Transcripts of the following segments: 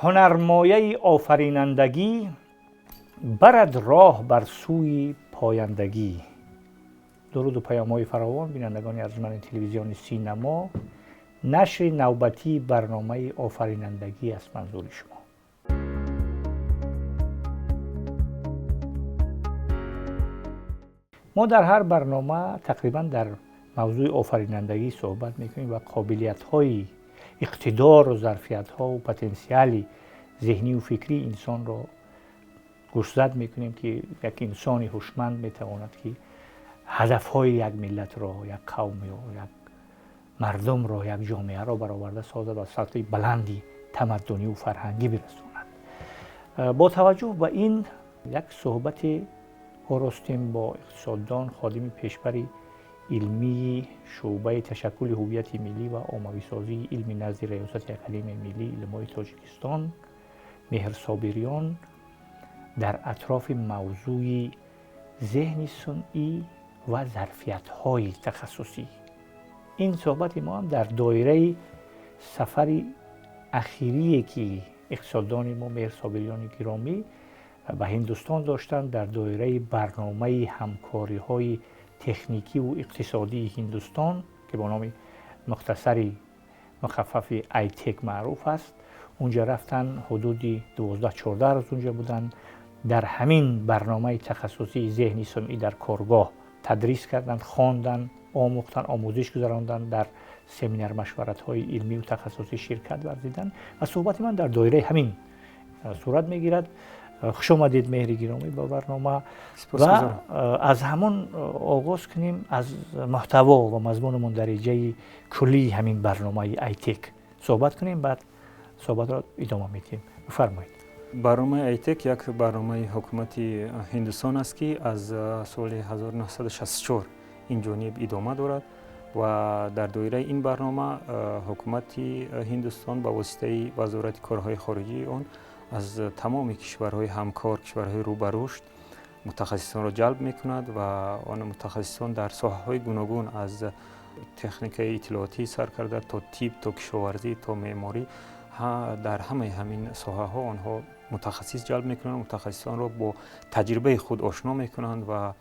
Ҳунармояи офаринандагӣ барад роҳ бар сӯи пояндагӣ. Дуруду паёмҳои фаровон, бинандагони арҷманди телевизиони Синамо. Нашри навбатии барномаи офаринандагӣ аст манзури шумо. Мо дар ҳар барнома тақрибан дар мавзӯи офаринандагӣ суҳбат мекунем ва қобилиятҳои иқтидору зарфиятҳову потенсиали зеҳнию фикрии инсонро гӯшзад мекунем, ки як инсони ҳушманд метавонад, ки ҳадафҳои як миллатро, як қавмро, як мардумро, як ҷомеаро бароварда созад ва сатҳи баланди тамаддуниву фарҳангӣ бирасонад. Бо таваҷҷӯҳ ба ин як суҳбате оростем бо иқтисоддон, ходими пешбари илмии шӯъбаи ташаккули ҳуввияти миллӣ ва оммависозии илми назди Раёсати Академияи миллии илмҳои Тоҷикистон Меҳр Собириён дар атрофи мавзӯи зеҳни сунъӣ ва зарфиятҳои тахассусӣ. Ин суҳбати мо ҳам дар доираи сафари ахирие, ки иқтисоддони мо Меҳр Собириёни гиромӣ ба Ҳиндустон доштанд, дар доираи барномаи ҳамкориҳои техникиву иқтисодии Ҳиндустон, ки бо номи мухтасари мухаффафи Айтек маъруф аст, унҷа рафтан, ҳудуди 12-14 рӯз унҷа буданд. Дар ҳамин барномаи тахассусии зеҳни сунъӣ дар коргоҳ тадрис карданд, хонданд, омӯхтанд, омӯзиш гузаронданд, дар семинар машваратҳои илмию тахассусӣ ширкат варзиданд ва суҳбати ман дар доираи ҳамин сурат мегирад. Хуш омадед, Меҳри гиромӣ, ба барнома. Ва аз ҳамон оғоз кунем, аз муҳтаво ва мазмуну мундариҷаи куллии ҳамин барномаи Айтек суҳбат кунем, баъд суҳбатро идома медиҳем. Бифармоед. Барномаи Айтек як барномаи ҳукумати Ҳиндустон аст, ки аз соли 1964 ин ҷониб идома дорад ва дар доираи ин барнома ҳукумати Ҳиндустон ба воситаи Вазорати корҳои хориҷии он аз тамоми кишварҳои ҳамкор, кишварҳои рӯ ба рушд мутахассисонро ҷалб мекунад ва он мутахассисон дар соҳаҳои гуногун, аз техникаи иттилоотӣ сар карда то тиб, то кишоварзӣ, то меъморӣ, дар ҳамаи ҳамин соҳаҳо онҳо мутахассис ҷалб мекунанд, мутахассисонро бо таҷрибаи худ ошно мекунанд. Ва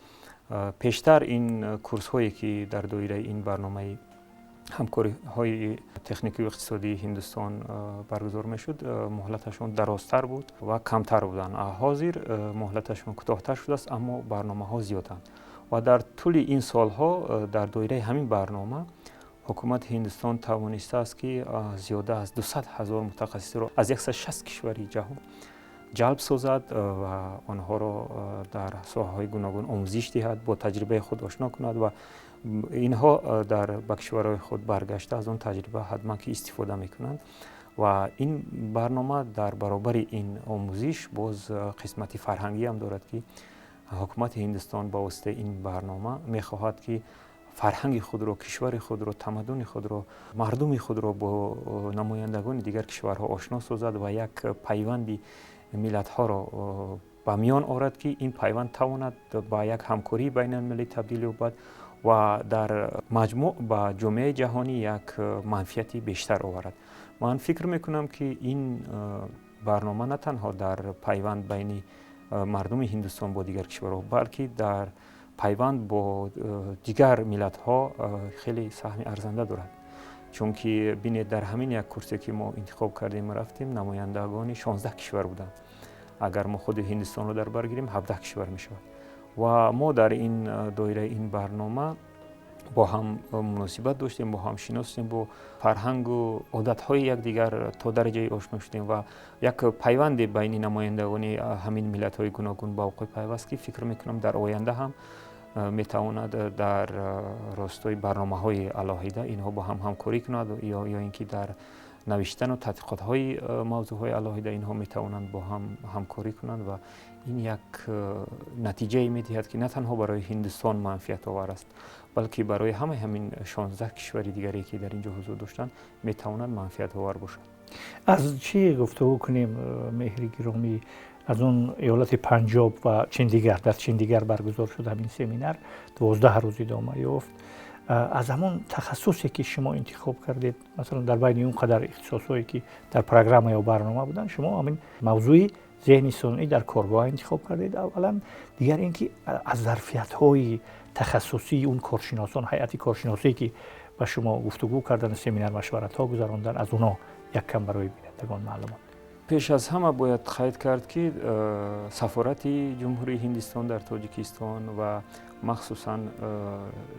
пештар ин курсҳое, ки дар доираи ин барномаи ҳамкориҳои техникию иқтисодии Ҳиндустон баргузор мешуд, муҳлаташон дарозтар буд ва камтар буданд. Ҳозир муҳлаташон кӯтоҳтар шудааст, аммо барномаҳо зиёданд. Ва дар тӯли ин солҳо дар доираи ҳамин барнома ҳукумати Ҳиндустон тавонистааст, ки зиёда аз 200 ҳазор мутахассисро аз 160 кишвари ҷаҳон ҷалб созад ва онҳоро дар соҳаҳои гуногун омӯзиш диҳад, бо таҷрибаи худ ошно кунад ва инҳо дар ба кишварҳои худ баргашта аз он таҷриба ҳатман ки истифода мекунанд. Ва ин барнома дар баробари ин омӯзиш боз қисмати фарҳангӣ ҳам дорад, ки ҳукумати Ҳиндустон ба воситаи ин барнома мехоҳад, ки фарҳанги худро, кишвари худро, тамаддуни худро, мардуми худро бо намояндагони дигар кишварҳо ошно созад ва як пайванди миллатҳоро ба миён орад, ки ин пайванд тавонад ба як ҳамкории байналмилалӣ табдил ёбад ва дар маҷмӯъ ба ҷомеаи ҷаҳонӣ як манфиати бештар оварад. Ман фикр мекунам, ки ин барнома на танҳо дар пайванд байни мардуми Ҳиндустон бо дигар кишварҳо, балки дар пайванд бо дигар миллатҳо хеле саҳми арзанда дорад, чунки бинед, дар ҳамин як курсе, ки мо интихоб кардем, рафтем, намояндагони 16 кишвар буданд. Агар мо худи Ҳиндустонро дар бар гирем, 17 кишвар мешавад. Ва мо дар ин доираи ин барнома бо ҳам муносибат доштем, бо ҳам шинос шудем, бо фарҳангу одатҳои якдигар то дараҷае ошно шудем ва як пайванде байни намояндагони ҳамин миллатҳои гуногун ба вуқӯъ пайваст, ки фикр мекунам, дар оянда ҳам метавонад дар ростои барномаҳои алоҳида инҳо бо ҳам ҳамкорӣ кунад ё ин ки дар навиштану тадқиқотҳои мавзӯъҳои алоҳида инҳо метавонанд бо ҳам ҳамкорӣ кунанд. Ва ин як натиҷае медиҳад, ки на танҳо барои Ҳиндустон манфиатовар аст, балки барои ҳамаи ҳамин 16 кишвари дигаре, ки дар ин ҷо ҳузур доштанд, метавонад манфиатовар бошад. Аз чӣ гуфтугӯ кунем, Меҳри гиромӣ? Аз он иёлати Панҷоб ва Чиндигар. Дар Чиндигар баргузор шуд ҳамин семинар, 12 рӯз идома ёфт. Аз ҳамон тахассусе, ки шумо интихоб кардед, масалан, дар байни он қадар ихтисосҳое, ки дар программа ё барнома буданд, шумо ҳамин мавзӯи зеҳни сунъӣ дар коргоҳ интихоб кардед аввалан, дигар ин ки аз зарфиятҳои тахассусии он коршиносон, ҳайати коршиносие, ки ба шумо гуфтугӯ карданд, семинар машваратҳо гузаронданд, аз онҳо як кам барои бинандагон маълумот. Пеш аз ҳама бояд қайд кард, ки сафорати Ҷумҳурии Ҳиндистон дар Тоҷикистон ва махсусан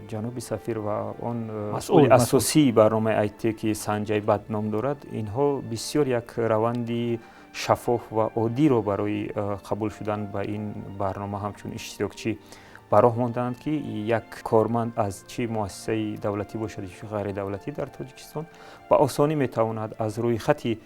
ҷаноби сафир ва он масъули асосии барномаи ИТЕК, ки Санҷай Бат ном дорад, инҳо бисёр як раванди шаффоф ва оддиро барои қабул шудан ба ин барнома ҳамчун иштирокчӣ ба роҳ мондаанд, ки як корманд аз чӣ муассисаи давлатӣ бошад, чӣ ғайридавлатӣ дар Тоҷикистон ба осонӣ метавонад аз рӯйхати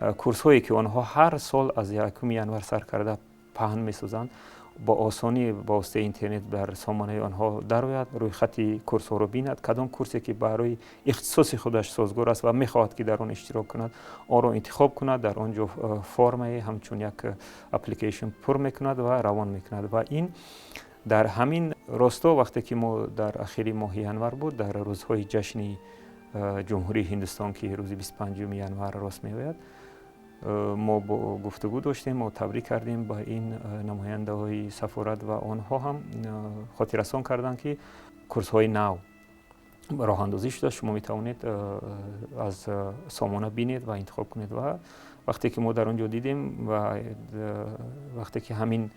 курсҳое, ки онҳо ҳар сол аз 1 январ сар карда паҳн месозанд, бо осонӣ ба воситаи интернет дар сомонаи онҳо дарояд, рӯйхати курсҳоро бинад, кадом курсе ки барои ихтисоси худаш созгор аст ва мехоҳад, ки дар он иштирок кунад, онро интихоб кунад, дар он ҷо формае ҳамчун як application пур мекунад ва равон мекунад. Ва ин дар ҳамин росто, вақте ки мо дар ахири моҳи январ буд, дар рӯзҳои ҷашни Ҷумҳурии Ҳиндустон, ки рӯзи 25 январ рост меояд, мо бо гуфтугӯ доштем, мо табрик кардем ба ин намояндаҳои сафорат ва онҳо ҳам хотиррасон карданд, ки курсҳои нав роҳандозӣ шуда, шумо метавонед аз сомона бинед ва интихоб кунед. Ва вақте ки мо дар он ҷо дидем ва вақте ки ҳамин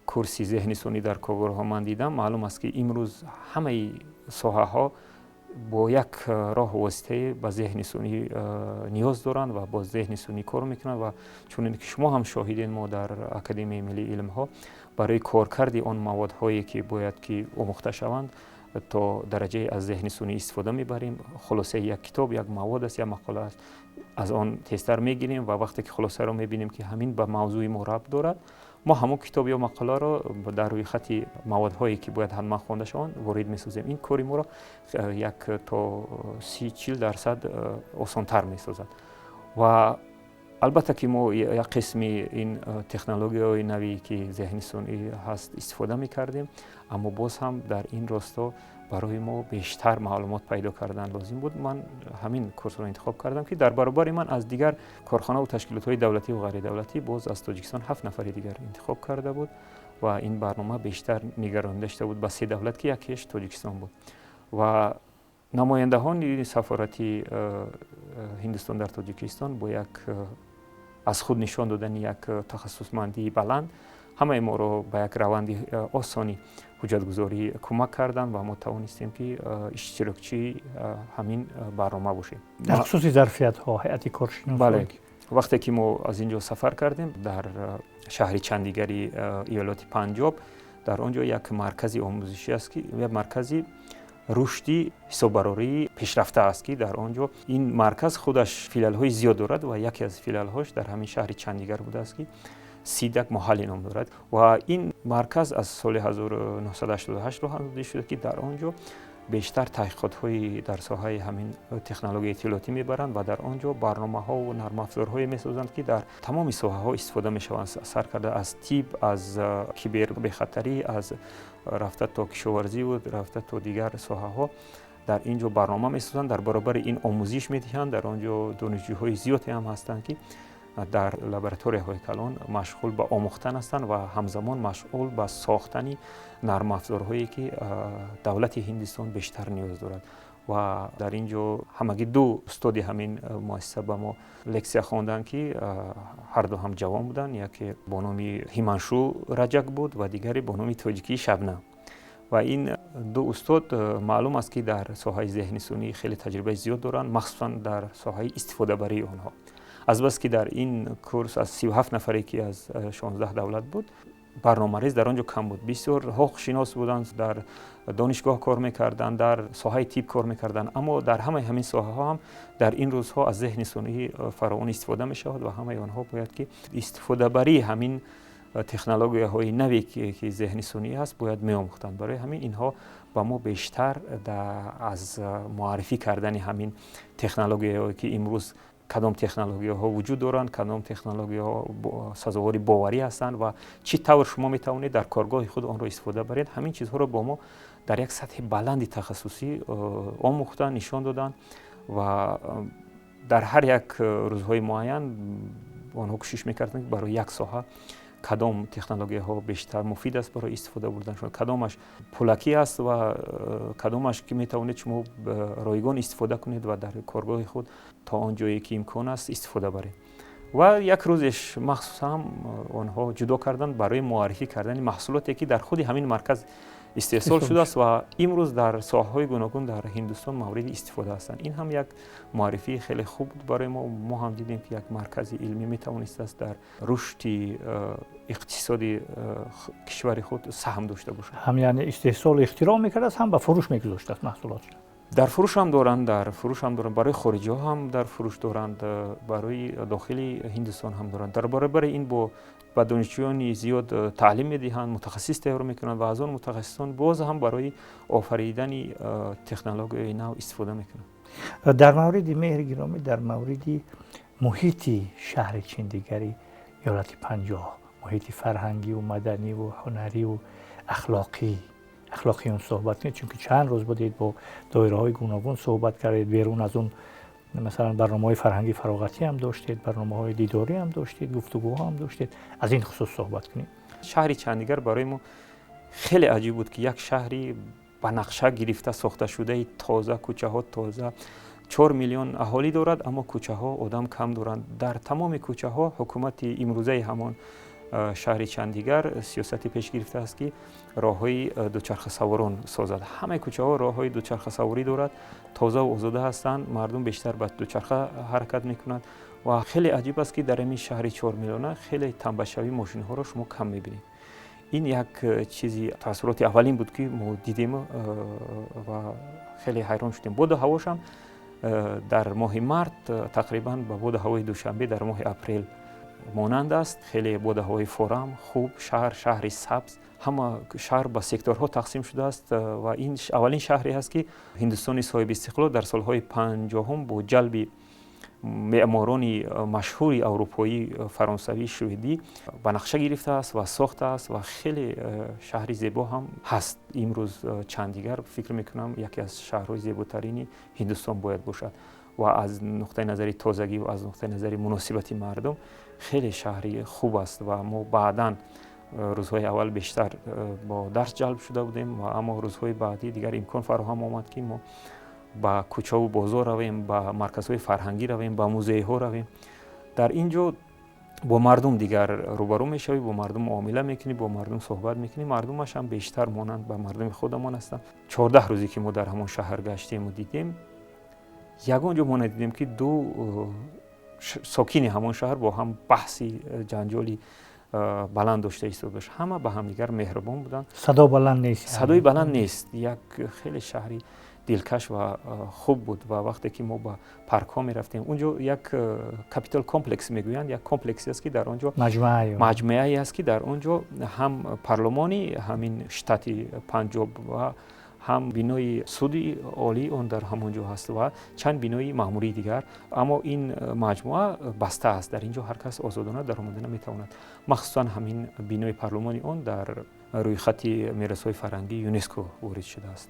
курси зеҳни сунъӣ дар коргоҳҳо ман дидам, маълум аст, ки имрӯз ҳамаи соҳаҳо бо як роҳ воситае ба зеҳни сунъӣ ниёз доранд ва бо зеҳни сунъӣ кор мекунанд. Ва чунин ки шумо ҳам шоҳидед, мо дар Академияи миллии илмҳо барои коркарди он маводҳое, ки бояд ки омӯхта шаванд, то дараҷае аз зеҳни сунъӣ истифода мебарем. Хулосаи як китоб, як мавод аст, як мақола аст, аз он тезтар мегирем ва вақте ки хулосаро мебинем, ки ҳамин ба мавзӯи мо рабт дорад, мо ҳамон китоб ё мақоларо дар рӯйхати маводҳое, ки бояд ҳатман хонда шаванд, ворид месозем. Ин кори моро як то 30-40% осонтар месозад. Ва албатта ки мо як қисми ин технологияҳои навие, ки зеҳни сунъӣ ҳаст, истифода мекардем, аммо боз ҳам дар ин росто барои мо бештар маълумот пайдо кардан лозим буд. Ман ҳамин курсро интихоб кардам, ки дар баробари ман аз дигар корхонаву ташкилотҳои давлативу ғайридавлатӣ боз аз Тоҷикистон ҳафт нафари дигар интихоб карда буд ва ин барнома бештар нигаронида шуда буд ба се давлат, ки якеш Тоҷикистон буд. Ва намояндаҳони сафорати Ҳиндустон дар Тоҷикистон бо як аз худ нишон додани як тахассусмандии баланд ҳамаи моро ба як раванди осони ҳуҷҷатгузорӣ кӯмак карданд ва мо тавонистем, ки иштирокчии ҳамин барнома бошем. Дар хусуси зарфиятҳо, ҳайати коршиносон? Бале, вақте ки мо аз ин ҷо сафар кардем, дар шаҳри Чандигари иёлоти Панҷоб, дар он ҷо як маркази омӯзишӣ аст, ки як маркази рушди ҳисоббарории пешрафта аст, ки дар он ҷо ин марказ худаш филиалҳои зиёд дорад ва яке аз филиалҳош дар ҳамин шаҳри Чандигар будааст, ки C-DAC Моҳали ном дорад. Ва ин марказ аз соли 1988 роҳандозӣ шуда, ки дар он ҷо бештар таҳқиқотҳои дар соҳаи ҳамин технологияи иттилоотӣ мебаранд ва дар он ҷо барномаҳову нармафзорҳое месозанд, ки дар тамоми соҳаҳо истифода мешаванд, сар карда аз тиб, аз кибербехатарӣ, аз рафта то кишоварзиву рафта то дигар соҳаҳо. Дар ин ҷо барнома месозанд, дар баробари ин омӯзиш медиҳанд. Дар он ҷо донишҷӯҳои зиёде ҳам ҳастанд, ки дар лабораторияҳои калон машғул ба омӯхтан ҳастанд ва ҳамзамон машғул ба сохтани нармафзорҳое, ки давлати Ҳиндистон бештар ниёз дорад. Ва дар ин ҷо ҳамагӣ ду устоди ҳамин муассиса ба мо лексия хонданд, ки ҳарду ҳам ҷавон буданд. Яке бо номи Ҳиманшу Раҷак буд ва дигаре бо номи тоҷикии Шабнам. Ва ин ду устод, маълум аст, ки дар соҳаи зеҳни сунъӣ хеле таҷрибаи зиёд доранд, махсусан дар соҳаи истифодабарии онҳо. Азбаски дар ин курс аз 37 нафаре, ки аз 16 давлат буд, барномарез дар он ҷо кам буд. Бисёр ҳуқуқшинос буданд, дар донишгоҳ кор мекарданд, дар соҳаи тиб кор мекарданд, аммо дар ҳамаи ҳамин соҳаҳо ҳам дар ин рӯзҳо аз зеҳни сунъӣ фаровон истифода мешавад ва ҳамаи онҳо бояд ки истифодабарии ҳамин технологияҳои наве, ки зеҳни сунъӣ аст, бояд меомӯхтанд. Барои ҳамин инҳо ба мо бештар аз муаррифӣ кардани ҳамин технологияҳое, ки имрӯз Кадом технологияҳо вуҷуд доранд, кадом технологияҳо сазовори боварӣ ҳастанд ва чӣ тавр шумо метавонед дар коргоҳи худ онро истифода баред. Ҳамин чизҳоро бо мо дар як сатҳи баланди тахассусӣ омӯхтанд, нишон доданд ва дар ҳар як рӯзҳои муайян онҳо кӯшиш мекарданд, ки барои як соҳа кадом технологияҳо бештар муфид аст барои истифода бурданшон, кадомаш пулакӣ аст ва кадомаш ки метавонед шумо ройгон истифода кунед ва дар коргоҳи худ то он ҷое ки имкон аст истифода баред. Ва як рӯзеш махсусан онҳо ҷудо карданд барои муаррифӣ кардани маҳсулоте, ки дар худи ҳамин марказ истеҳсол шудааст ва имрӯз дар соҳаҳои гуногун дар Ҳиндустон мавриди истифода ҳастанд. Ин ҳам як муаррифии хеле хуб буд барои мо. Мо ҳам дидем, ки як маркази илмӣ метавонистааст дар рушди иқтисоди кишвари худ саҳм дошта бошад. Ҳам яъне истеҳсолу ихтироъ мекардааст, ҳам ба фурӯш мегузоштааст маҳсулотро. Дар фурӯш ҳам доранд, дар фурӯш ҳам доранд, барои хориҷиҳо ҳам дар фурӯш доранд, барои дохили Ҳиндустон ҳам доранд. Дар баробари ин бо ба донишҷӯёни зиёд таълим медиҳанд, мутахассис тайёр мекунанд ва аз он мутахассисон боз ҳам барои офаридани технологияи нав истифода мекунанд. Дар мавриди, Меҳри гиромӣ, дар мавриди муҳити шаҳри Чандигари иёлати Панҷоҳ, муҳити фарҳангиву маданиву ҳунариву ахлоқии он суҳбат кунед, чунки чанд рӯз будед, бо доираҳои гуногун суҳбат кардед, берун аз он масалан барномаҳои фарҳангӣ фароғатӣ ҳам доштед, барномаҳои дидорӣ ҳам доштед, гуфтугӯҳо ҳам доштед. Аз ин хусус суҳбат кунед. Шаҳри Чандигар барои мо хеле аҷиб буд, ки як шаҳри ба нақша гирифта сохташудаи тоза, кӯчаҳо тоза, 4 миллион аҳолӣ дорад, аммо кӯчаҳо одам кам доранд. Дар тамоми кӯчаҳо ҳукумати имрӯзаи ҳамон шаҳри Чандигар сиёсати пеш гирифтааст, ки роҳҳои дучархасаворон созад. Ҳамаи кӯчаҳо роҳҳои дучархасаворӣ дорад, тозаву озода ҳастанд, мардум бештар ба дучарха ҳаракат мекунанд. Ва хеле аҷиб аст, ки дар ҳамин шаҳри 4 миллиона хеле тамбашавии мошинҳоро шумо кам мебинед. Ин як чизи таассуроти аввалин буд, ки мо дидем ва хеле ҳайрон шудем. Боду ҳавошам дар моҳи март тақрибан ба боду ҳавои Душанбе дар моҳи апрел монанд аст. Хеле боду ҳавои форам, хуб. Шаҳр шаҳри сабз, ҳама шаҳр ба секторҳо тақсим шудааст ва ин аввалин шаҳре ҳаст, ки Ҳиндустони соҳиби истиқлол дар солҳои 50-ум бо ҷалби меъморони машҳури аврупоӣ, фаронсавӣ, шведӣ ба нақша гирифтааст ва сохтааст ва хеле шаҳри зебо ҳам ҳаст. Имрӯз Чандигар, фикр мекунам, яке аз шаҳрҳои зеботарини Ҳиндустон бояд бошад ва аз нуқтаи назари тозагӣ ва аз нуқтаи назари муносибати мардум хеле шаҳри хуб аст. Ва мо баъдан, рӯзҳои аввал бештар бо дарс ҷалб шуда будем, аммо рӯзҳои баъдӣ дигар имкон фароҳам омад, ки мо ба кӯчаву бозор равем, ба марказҳои фарҳангӣ равем, ба музейҳо равем. Дар ин ҷо бо мардум дигар рӯбарӯ мешавӣ, бо мардум муомила мекунӣ, бо мардум суҳбат мекунӣ. Мардумаш ҳам бештар монанд ба мардуми худамон ҳастанд. 14 рӯзе ки мо дар ҳамон шаҳр гаштему дидем, ягон ҷо мо надидем, ки ду сокини ҳамон шаҳр бо ҳам баҳси ҷанҷоли баланд дошта истода бошад. Ҳама ба ҳамдигар меҳрубон буданд. Садо баланд нест. Садои баланд нест. Як хеле шаҳри дилкаш ва хуб буд. Ва вақте ки мо ба паркҳо мерафтем, он ҷо як Капитол комплекс мегӯянд, як комплексе аст, ки дар он ҷо маҷмӯае аст, ки дар он ҷо ҳам парлумони ҳамин штати Панҷоб ва ҳам бинои суди олии он дар ҳамон ҷо ҳаст ва чанд бинои маъмурии дигар. Аммо ин маҷмӯа баста аст, дар ин ҷо ҳар кас озодона даромада наметавонад. Махсусан ҳамин бинои парлумони он дар рӯйхати меросҳои фарҳангии ЮНЕСКО ворид шудааст.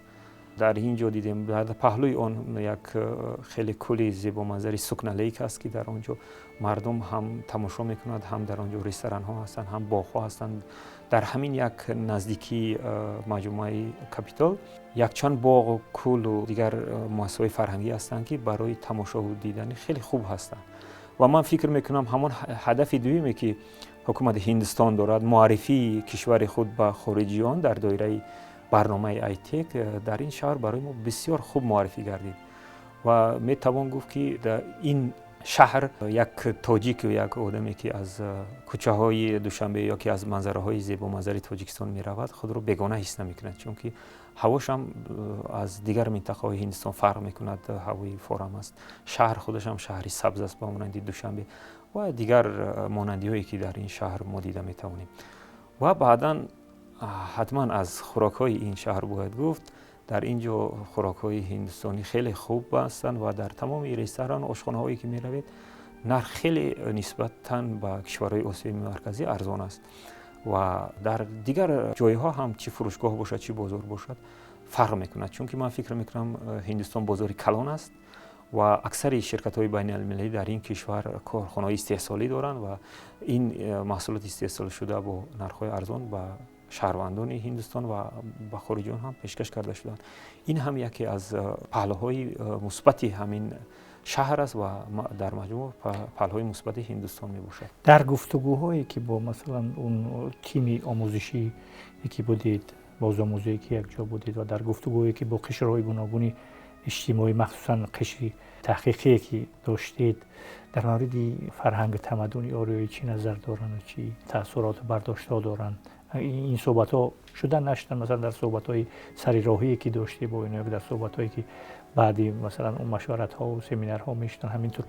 Дар ин ҷо дидем, дар паҳлӯи он як хеле кӯли зебоманзари Сукна Lake аст, ки дар он ҷо мардум ҳам тамошо мекунад, ҳам дар он ҷо ресторанҳо ҳастанд, ҳам боғҳо ҳастанд. Дар ҳамин як наздикии маҷмӯаи Капитол якчанд боғу кӯлу дигар муассисаҳои фарҳангӣ ҳастанд, ки барои тамошову дидани хеле хуб ҳастанд. Ва ман фикр мекунам, ҳамон ҳадафи дуюме, ки ҳукумати Ҳиндустон дорад, муаррифии кишвари худ ба хориҷиён дар доираи барномаи АЙТЕК, дар ин шаҳр барои мо бисёр хуб муаррифӣ гардид. Ва метавон гуфт, ки дар ин шаҳр як тоҷик, як одаме, ки аз кӯчаҳои Душанбе ё ки аз манзараҳои зебоманзари Тоҷикистон меравад, худро бегона ҳис намекунад, чунки ҳавошам аз дигар минтақаҳои Ҳиндустон фарқ мекунад, ҳавои форам аст. Шаҳр худашам шаҳри сабз аст, ба монанди Душанбе ва дигар монандиҳое, ки дар ин шаҳр мо дида метавонем. Ва баъдан ҳатман аз хӯрокҳои ин шаҳр бояд гуфт. Дар ин ҷо хӯрокҳои ҳиндустонӣ хеле хуб ҳастанд ва дар тамоми ресторан, ошхонаҳое ки меравед, нарх хеле нисбатан ба кишварҳои Осиёи Марказӣ арзон аст ва дар дигар ҷойҳо ҳам, чӣ фурӯшгоҳ бошад, чӣ бозор бошад, фарқ мекунад, чунки ман фикр мекунам, Ҳиндустон бозори калон аст ва аксари ширкатҳои байналмилалӣ дар ин кишвар корхонаҳои истеҳсолӣ доранд ва ин маҳсулоти истеҳсолшуда бо нархҳои арзон ба шаҳрвандони Ҳиндустон ва ба хориҷиён ҳам пешкаш карда шуданд. Ин ҳам яке аз паҳлӯҳои мусбати ҳамин шаҳр аст ва дар маҷмӯъ паҳлӯҳои мусбати Ҳиндустон мебошад. Дар гуфтугӯҳое ки бо, масалан, он тими омӯзишӣ ки будед, бозомӯзие ки якҷо будед ва дар гуфтугӯҳое ки бо қишрҳои гуногуни иҷтимоӣ, махсусан қишри таҳқиқие ки доштед, дар мавриди фарҳанги тамаддуни ориёӣ чӣ назар доранд ва чӣ таассуроту бардоштҳо доранд, ин суҳбатҳо шуда нашуданд? Масалан, дар суҳбатҳои сари роҳие ки доштед бо ино, дар суҳбатҳое ки баъди, масалан, он машваратҳо семинарҳо мешуданд, ҳаминтур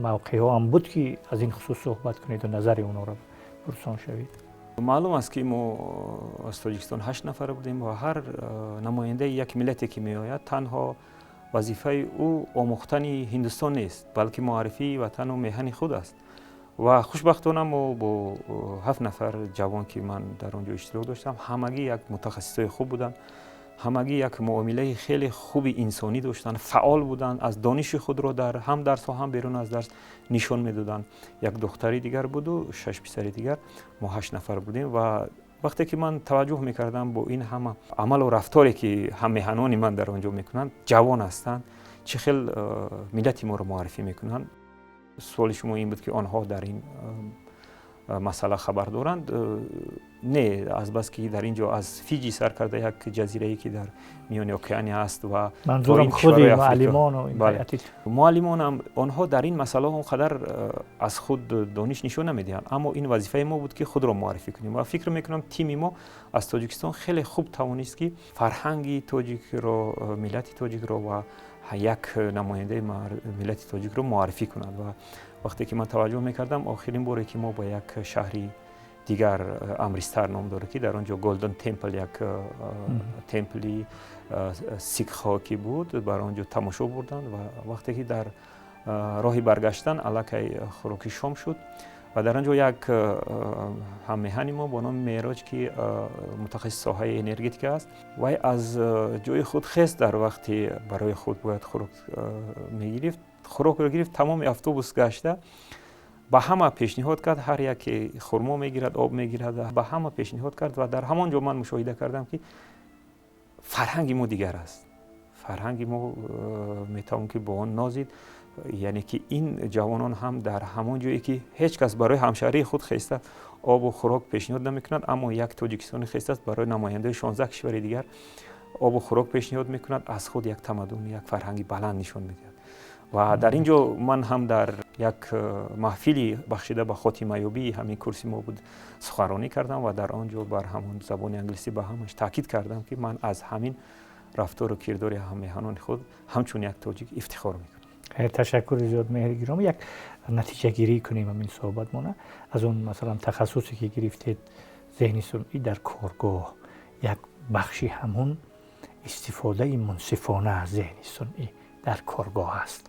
мавқеъҳо ҳам буд ки аз ин хусус суҳбат кунед ва назари онҳоро пурсон шавед? Маълум аст, ки мо аз Тоҷикистон ҳашт нафар будем ва ҳар намояндаи як миллате ки меояд, танҳо вазифаи ӯ омӯхтани Ҳиндустон нест, балки муаррифии ватану меҳани худ аст. Ва хушбахтона мо бо ҳафт нафар ҷавон, ки ман дар он ҷо иштирок доштам, ҳамагӣ як мутахассисои хуб буданд, ҳамагӣ як муомилаи хеле хуби инсонӣ доштанд, фаъол буданд, аз дониши худро дар ҳам дарсҳо, ҳам берун аз дарс нишон медоданд. Як духтари дигар буду шаш писари дигар, мо ҳашт нафар будем. Ва вақте ки ман таваҷҷӯҳ мекардам бо ин ҳама амалу рафторе ки ҳаммеҳанони ман дар он ҷо мекунанд, ҷавон ҳастанд, чӣ хел миллати моро муаррифӣ мекунанд. Суоли шумо ин буд, ки онҳо дар ин масъала хабар доранд? Не, азбаски дар ин ҷо аз Фиҷи сар карда, як ҷазирае ки дар миёни океане аст, ва манзурам худи муаллимону муаллимонам, онҳо дар ин масъалаҳо он қадар аз худ дониш нишон намедиҳанд. Аммо ин вазифаи мо буд, ки худро муаррифӣ кунем, ва фикр мекунам, тими мо аз Тоҷикистон хеле хуб тавонист, ки фарҳанги тоҷикро, миллати тоҷикро ва як намояндаи миллати тоҷикро муаррифӣ кунад. Ва вақте ки ман таваҷҷӯҳ мекардам, охирин боре ки мо ба як шаҳри дигар, Амристар ном дорад, ки дар он ҷо Golden Temple, як темпли сикхҳо ки буд, бар он ҷо тамошо бурданд. Ва вақте ки дар роҳи баргаштан, аллакай хӯроки шом шуд ва дар он ҷо як ҳаммеҳани мо бо номи Меъроҷ, ки мутахассиси соҳаи энергетика аст, вай аз ҷои худ хест, дар вақти барои худ бояд хӯрок мегирифт, хӯрокро гирифт, тамоми автобус гашта ба ҳама пешниҳод кард. Ҳар яке хурмо мегирад, об мегирад, ба ҳама пешниҳод кард. Ва дар ҳамон ҷо ман мушоҳида кардам, ки фарҳанги мо дигар аст, фарҳанги мо метавон ки бо он нозид. Яъне ки ин ҷавонон ҳам дар ҳамон ҷое ки ҳеҷ кас барои ҳамшаҳрии худ хеста обу хӯрок пешниҳод намекунад, аммо як тоҷикистони хестааст, барои намояндаи 16 кишвари дигар обу хӯрок пешниҳод мекунад, аз худ як тамаддун, як фарҳанги баланд нишон медиҳад. Ва дар ин ҷо ман ҳам дар як маҳфили бахшида ба хотимаёбии ҳамин курси мо буд, суханронӣ кардам ва дар он ҷо бар ҳамон забони англисӣ ба ҳамаш таъкид кардам, ки ман аз ҳамин рафтору кирдори ҳаммеҳанони худ ҳамчун як тоҷик ифтихор мекунам. Ташаккури зиёд, Меҳри гиромӣ. Як натиҷагирӣ кунем ҳамин суҳбатмона. Аз он, масалан, тахассусе ки гирифтед, зеҳни сунъӣ дар коргоҳ, як бахши ҳамун истифодаи мунсифона аз зеҳни сунъӣ дар коргоҳ аст.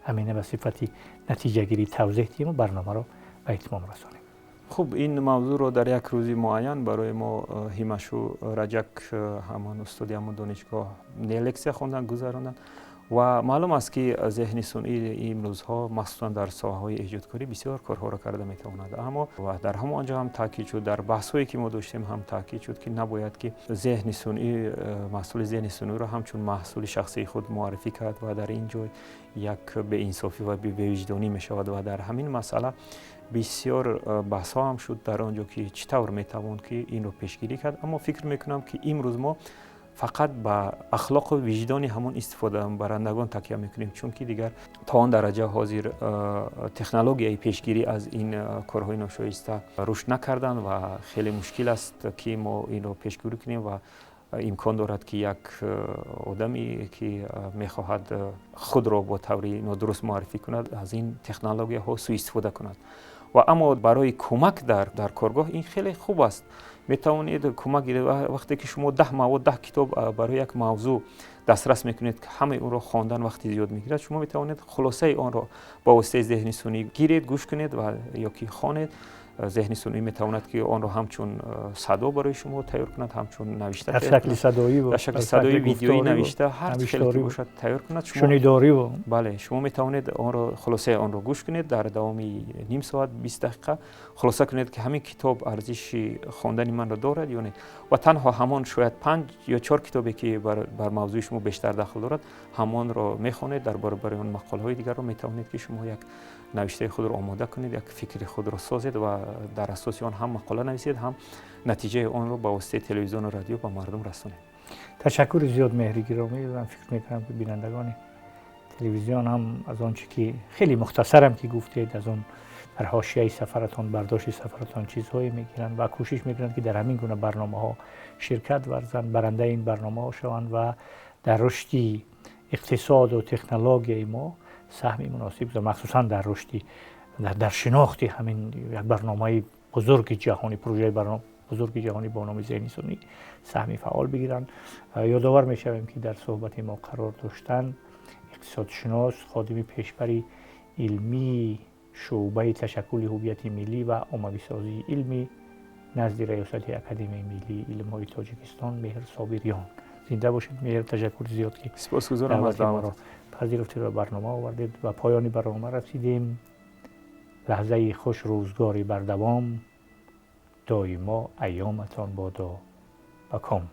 Ҳамина ба сифати натиҷагирӣ тавзеҳ диҳем ва барномаро ба итмом расонем. Хуб, ин мавзӯъро дар як рӯзи муайян барои мо Ҳимашу Раҷак, ҳамон устоди ҳамон донишгоҳ, лексия хондан гузаронданд. Ва маълум аст, ки зеҳни сунъӣ имрӯзҳо, махсусан дар соҳаҳои эҷодкорӣ, бисёр корҳоро карда метавонад. Аммо ва дар ҳамон ҷо ҳам таъкид шуд, дар баҳсҳое ки мо доштем ҳам таъкид шуд, ки набояд ки зеҳни сунъӣ, маҳсули зеҳни сунъиро ҳамчун маҳсули шахсии худ муаррифӣ кард ва дар ин ҷой як беинсофӣ ва бевиҷдонӣ мешавад. Ва дар ҳамин масъала бисёр баҳсҳо ҳам шуд дар он ҷо, ки чӣ тавр метавон ки инро пешгирӣ кард. Аммо фикр мекунам, ки имрӯз мо фақат ба ахлоқу виҷдони ҳамон истифодабарандагон такя мекунем, чунки дигар то он дараҷа ҳозир технологияи пешгирӣ аз ин корҳои ношоиста рушд накарданд ва хеле мушкил аст, ки мо инро пешгирӣ кунем. Ва имкон дорад, ки як одаме ки мехоҳад худро бо таври нодуруст муаррифӣ кунад, аз ин технологияҳо сӯистифода кунад. Ва аммо барои кӯмак дар коргоҳ ин хеле хуб аст. Метавонед кӯмак гиред. Вақте ки шумо 10 мавод, 10 китоб барои як мавзӯъ дастрас мекунед, ҳамаи онро хондан вақти зиёд мегирад, шумо метавонед хулосаи онро ба воситаи зеҳни сунъӣ гиред, гӯш кунед ва ё ки хонед. Зеҳни сунъӣ метавонад, ки онро ҳамчун садо барои шумо тайёр кунад, ҳамчун навишта. Дар шакли садоӣ. Дар шакли садоӣ, видеоӣ, навишта, ҳар хеле ки бошад, тайёр кунад. Шунидорӣ. Бале, шумо метавонед онро, хулосаи онро гӯш кунед, дар давоми ним соат, 20 дақиқа хулоса кунед, ки ҳамин китоб арзиши хондани манро дорад ё не. Ва танҳо ҳамон шояд панҷ ё чор китобе, ки бар мавзӯи шумо бештар дахл дорад, ҳамонро мехонед. Дар баробари он мақолаҳои дигарро метавонед, ки шумо як навиштаи худро омода кунед, як фикри худро созед ва дар асоси он ҳам мақола нависед, ҳам натиҷаи онро ба воситаи телевизиону радио ба мардум расонед. Ташаккури зиёд, Меҳри гиромӣ. Ман фикр мекунам, ки бинандагони телевизион ҳам аз он чи ки хеле мухтасарам ки гуфтед, аз он дар ҳошияи сафаратон, бардошти сафаратон чизҳое мегиранд ва кӯшиш мекунанд, ки дар ҳамин гуна барномаҳо ширкат варзанд, барандаи ин барномаҳо шаванд ва дар рушди иқтисоду технологияи мо саҳми муносиб, махсусан дар рушди, дар шинохти ҳамин як барномаи бузурги ҷаҳонӣ, прожаи бузурги ҷаҳонӣ бо номи зеҳни сунъӣ саҳми фаъол бигиранд. Ёдовар мешавем, ки дар суҳбати мо қарор доштанд иқтисодшинос, ходими пешбари илмии шӯъбаи ташаккули ҳуввияти миллӣ ва оммависозии илмӣ назди Раёсати Академияи миллии илмҳои Тоҷикистон Меҳр Собириён. Зинда бошед, Меҳр. Ташаккури зиёд, ки Сипосгузорам аз даъват пазируфтед ва барнома овардед. Ба поёни барнома расидем. Лаҳзаи хуш, рӯзгори бардавом, доимо айёматон бодо. Ба ком.